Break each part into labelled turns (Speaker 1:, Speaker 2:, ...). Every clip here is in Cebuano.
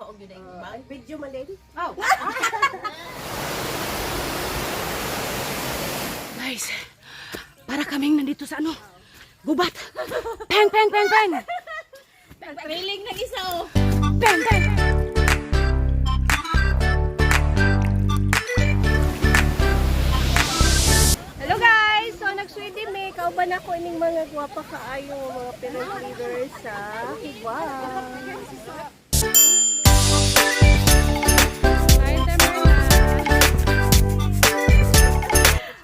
Speaker 1: Og yun ang bag.
Speaker 2: Video malin.
Speaker 3: Oh. Guys, para kaming nandito sa ano, gubat. Peng, peng, peng, peng.
Speaker 1: Trailing ng isa oh.
Speaker 3: Peng, peng.
Speaker 2: Hello guys! So nagswede me, kauban ako ining mga gwapa kaayo nga mga parent leaders sa Hibang.
Speaker 3: Hi, Tamarna.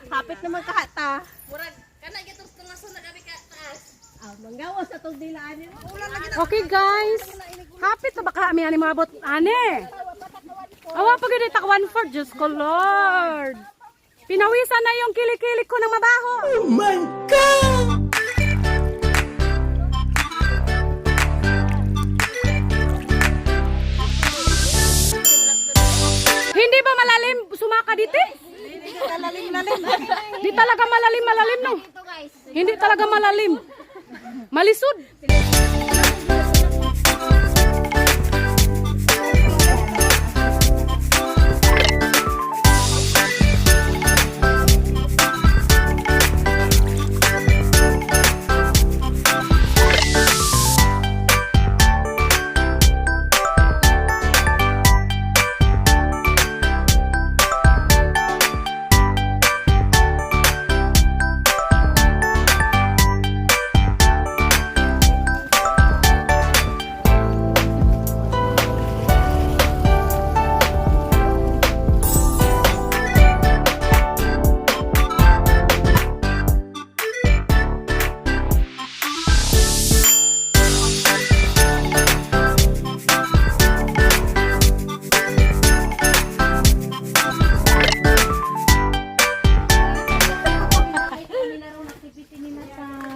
Speaker 2: Hapit naman kahata.
Speaker 1: Murag kana gyud tong tungason na kami ka taas.
Speaker 2: Ah, manggawas atong dilaan nila.
Speaker 3: Okay guys, hapit na baka kami ani maabot ane. Awa pa gid tak 1/4, Diyos ko Lord. Pinawisan na yung kilikili ko ng mabaho. Oh my God! Hindi ba malalim sumaka dito? Di talaga malalim malalim no. Hindi talaga malalim. Malisod.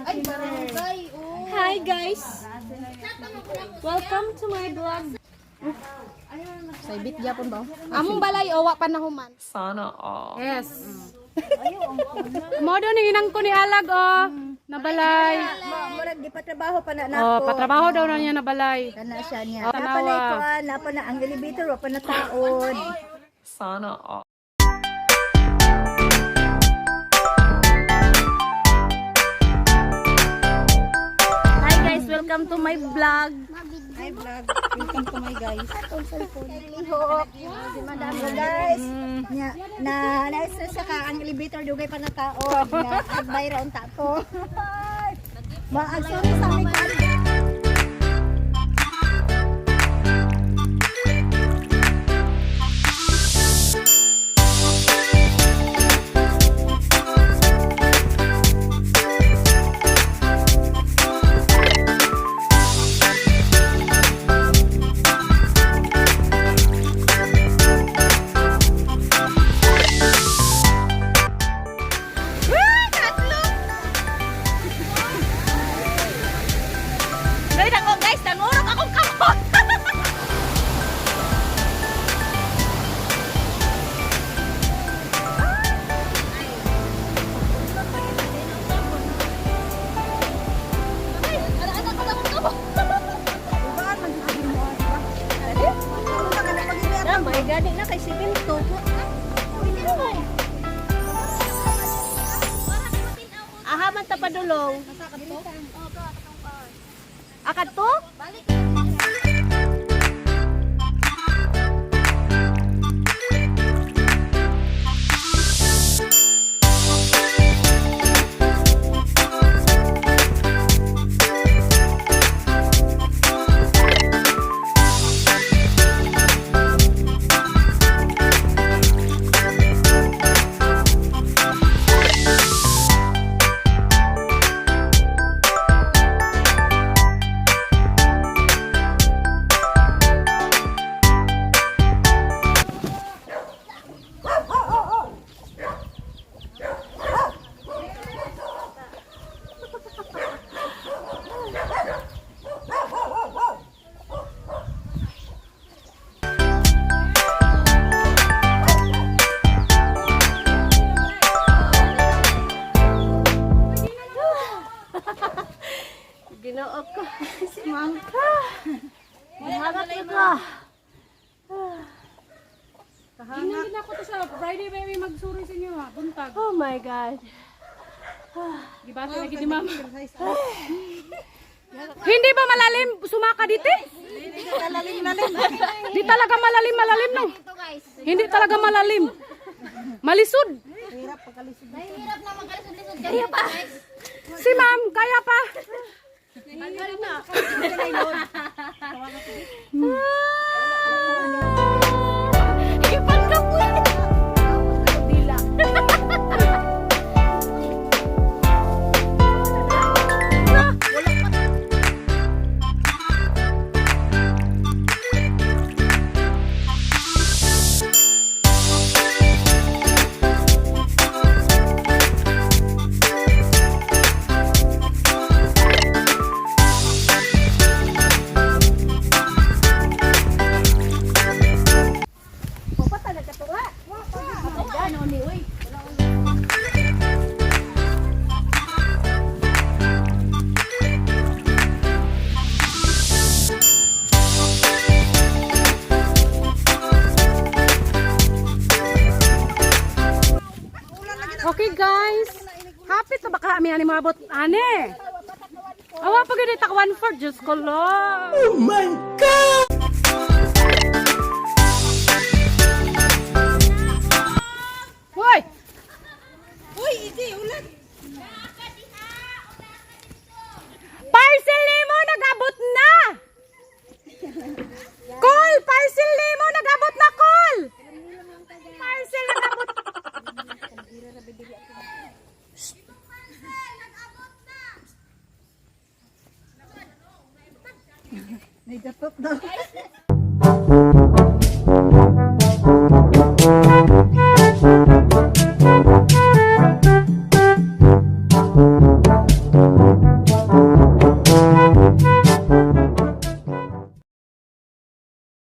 Speaker 1: Ay, barangay oh.
Speaker 2: Hi guys! Welcome to my vlog.
Speaker 1: Saybit gyapon ba? Among balay owa pa na human.
Speaker 3: Yes. Mo daw ni inang ko ni Alag oh. Nabalay.
Speaker 4: Murag di patrabaho pa na nako.
Speaker 3: Oh, patrabaho daw na niya nabalay.
Speaker 4: Kana siya niya.
Speaker 3: Oh,
Speaker 4: Napa na
Speaker 3: tanawa.
Speaker 4: ikuan, napa na ang elevator, wa pa na taon.
Speaker 1: Hi guys, welcome to my vlog.
Speaker 4: Hi vlog. Welcome to my guys. Lihok. Si Madam guys. Nya na na sa ka ang elevator dugay pa na taon. Nya agbay ra unta to. Maag sorry sa amin.
Speaker 1: Dali ako guys, nangurok akong kamot.
Speaker 2: Na, may gani na kay siminto. Aha man ta padulong. Akad to?
Speaker 3: Ginang ako to sa Friday baby magsuri sa inyo ha, buntag.
Speaker 2: Oh my God.
Speaker 3: Gibati lagi ni mama. Hindi ba malalim sumaka dito? Di talaga malalim malalim no. Hindi talaga malalim. Malisod.
Speaker 1: Nahihirap na magkalisod-lisod. Kaya pa.
Speaker 3: Si ma'am, kaya pa. Okay guys. Happy to baka kami ani maabot ane. Awa pa gid tak 1/4, Diyos ko Lord. Oh my God. Hoy!
Speaker 4: Uy, hindi, ulan.
Speaker 3: Parcel limo nagabot na. Call parcel limo nagabot na call. Parcel nagabot.
Speaker 4: May datot daw.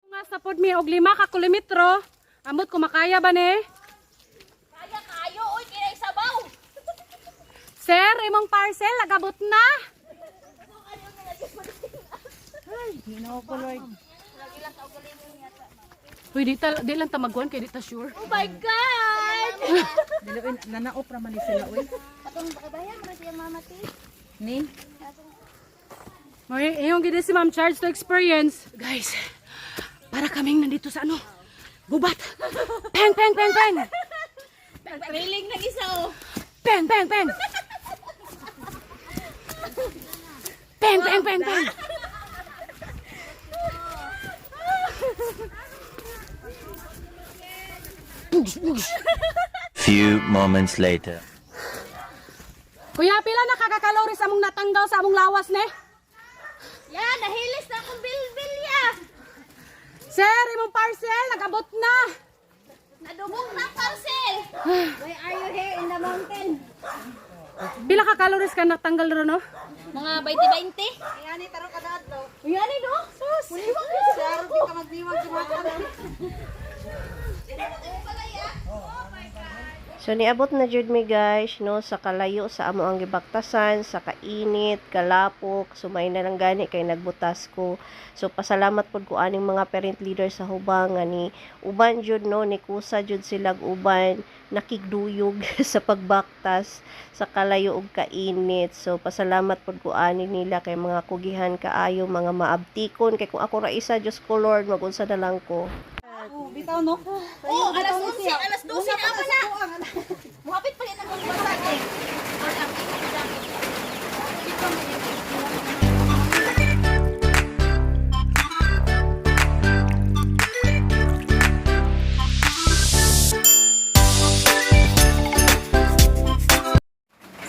Speaker 3: Nga sa pod mi og 5 ka kilometro. Amot kumakaya ba ni?
Speaker 1: Kaya kayo, oy, kinay sabaw.
Speaker 3: Sir, imong parcel nagabot na. Uy, di, ta, di lang tamaguan kay di ta sure.
Speaker 1: Oh my God!
Speaker 4: Diluin, nanaop raman ni sila, uy.
Speaker 1: Katong pakabayan mo na siya mama ti.
Speaker 4: Ni?
Speaker 3: Uy, iyong gid si Ma'am charge to experience. Guys, para kaming nandito sa ano, gubat. Peng, peng, peng, peng.
Speaker 1: Trailing ng isa oh.
Speaker 3: Peng, peng, peng. Peng, peng, peng, peng.
Speaker 5: Few moments later.
Speaker 3: Kuya, pila na kakakaloris among natanggal sa among lawas ne?
Speaker 1: Ya, nahilis na akong bilbil ya.
Speaker 3: Sir, imong parcel nagabot na.
Speaker 1: Nadubong na ang parcel.
Speaker 4: Why are you here in the mountain?
Speaker 3: Pila ka calories ka natanggal ron no?
Speaker 1: Mga 20-20.
Speaker 4: Iani, tarong ka daad, no?
Speaker 1: Uy, ano no? Sus.
Speaker 4: Sir, di ka magdiwag sa
Speaker 2: So niabot na jud mi guys no sa kalayo sa amo ang gibaktasan, sa kainit, kalapok, sumay na lang gani kay nagbutas ko. So pasalamat pud ko aning mga parent leader sa Hubang nga ni uban jud no ni kusa jud silag uban nakigduyog sa pagbaktas sa kalayo ug kainit. So pasalamat pud ko ani nila kay mga kugihan kaayo, mga maabtikon kay kung ako ra isa, Diyos ko Lord, magunsa na lang ko.
Speaker 4: Bitaw, no?
Speaker 1: Oh, alas 11, alas 12 na ako na. Muhapit pa rin ang magbasa eh.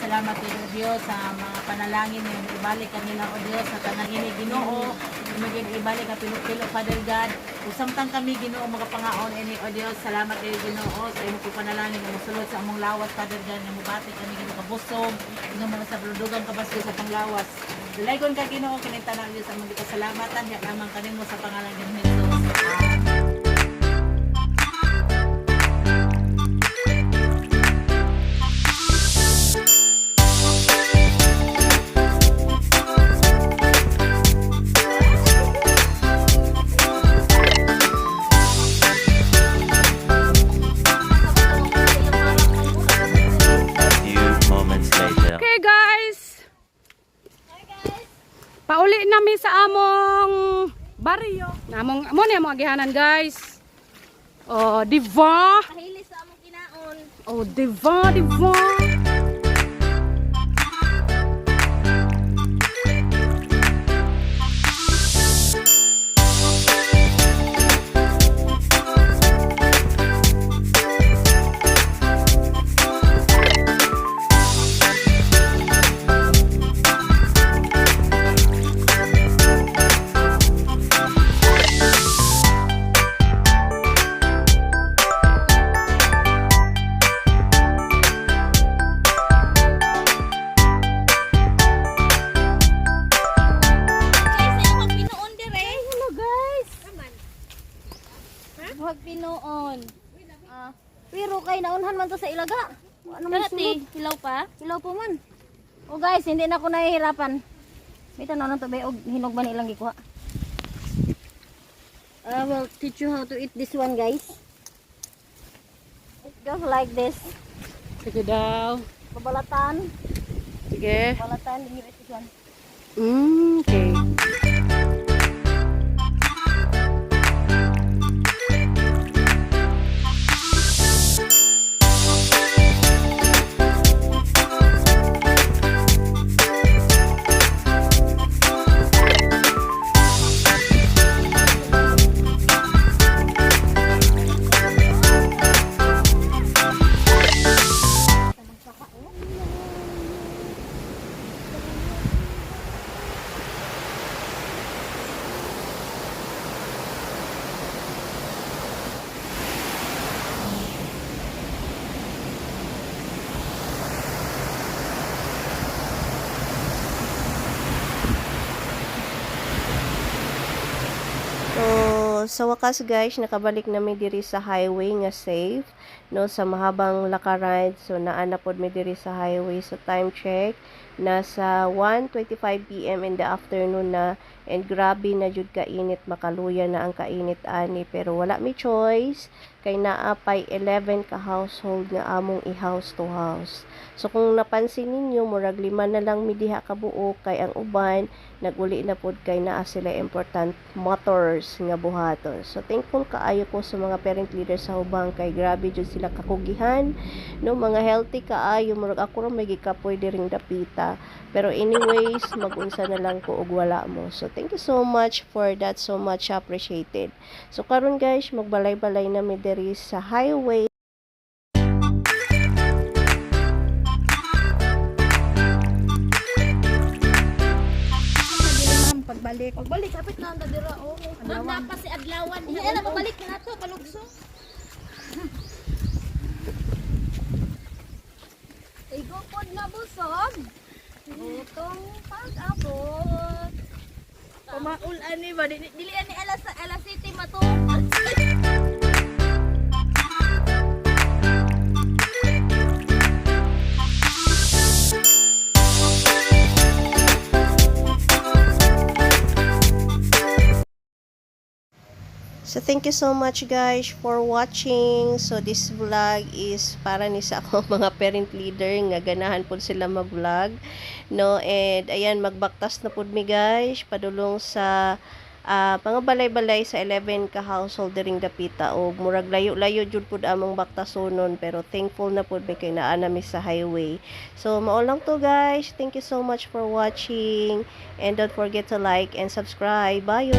Speaker 6: Salamat kay Diyos sa mga panalangin nga ibalik kanila o Diyos sa tanang ini Ginoo imagin ibalik ang pilo-pilo Father God ug samtang kami Ginoo magapangaon ini o Diyos, salamat kay Ginoo sa imong panalangin nga mosulod sa among lawas Father God nga mobati kami Ginoo kabusog nga mga sa buludugang kabasyo sa panglawas. Dalaygon ka Ginoo kining tanan Diyos among gipasalamatan ya lamang kanimo sa pangalan ni Jesus. Amen.
Speaker 3: among baryo. Among mo ni among agihanan, guys. Oh, di ba?
Speaker 1: Kahilis sa among kinaon.
Speaker 3: Oh, di ba, di ba?
Speaker 1: Guys, ay huwag pinuon dire. Hello guys. Huwag pinuon.
Speaker 4: Ah, pero kay naunhan man to sa ilaga. Wa naman sulod.
Speaker 1: Hilaw pa?
Speaker 4: Hilaw po man. Oh guys, hindi na ako nahihirapan. May tanaw ng tubig og hinog ba nilang gikuha. I will teach you how to eat this one, guys. It goes like this.
Speaker 3: Sige daw.
Speaker 4: Babalatan.
Speaker 3: Sige.
Speaker 4: Balatan, then you eat this one.
Speaker 3: Okay.
Speaker 2: So, sa wakas guys, nakabalik na mi diri sa highway nga safe, no, sa mahabang lakaran. So, naa na pod mi diri sa highway. So, time check, nasa 1:25 PM in the afternoon na, and grabe na jud kainit, makaluya na ang kainit ani, pero wala mi choice kay naa pay 11 ka household nga among i-house to house. So kung napansin ninyo, murag lima na lang mi diha ka buok kay ang uban naguli na pod kay naa sila important motors nga buhaton. So thankful kaayo ko sa mga parent leaders sa Hubang kay grabe jud sila kakugihan, no, mga healthy kaayo, murag ako ra may gikapoy diring dapita. Pero anyways, magunsa na lang ko og wala mo. So thank you so much for that, so much appreciated. So karon guys, magbalay-balay na mi diri sa highway.
Speaker 4: Ma'am, pagbalik.
Speaker 1: Pagbalik hapit na ang dadira oh. Ma'am na pa si Adlawan. Hindi na pabalik na to palugso. Igupod na busog. Gutong pag-abot. Pamaul ani ba dili dili ani alas alas city mato.
Speaker 2: So thank you so much guys for watching. So this vlog is para ni sa ako mga parent leader nga ganahan pud sila mag-vlog, no? And ayan, magbaktas na pud mi guys padulong sa mga balay-balay sa 11 ka household diring dapita, og murag layo-layo jud pud among baktasonon, pero thankful na pud mi kay naa na mi sa highway. So mao lang to guys. Thank you so much for watching and don't forget to like and subscribe. Bye.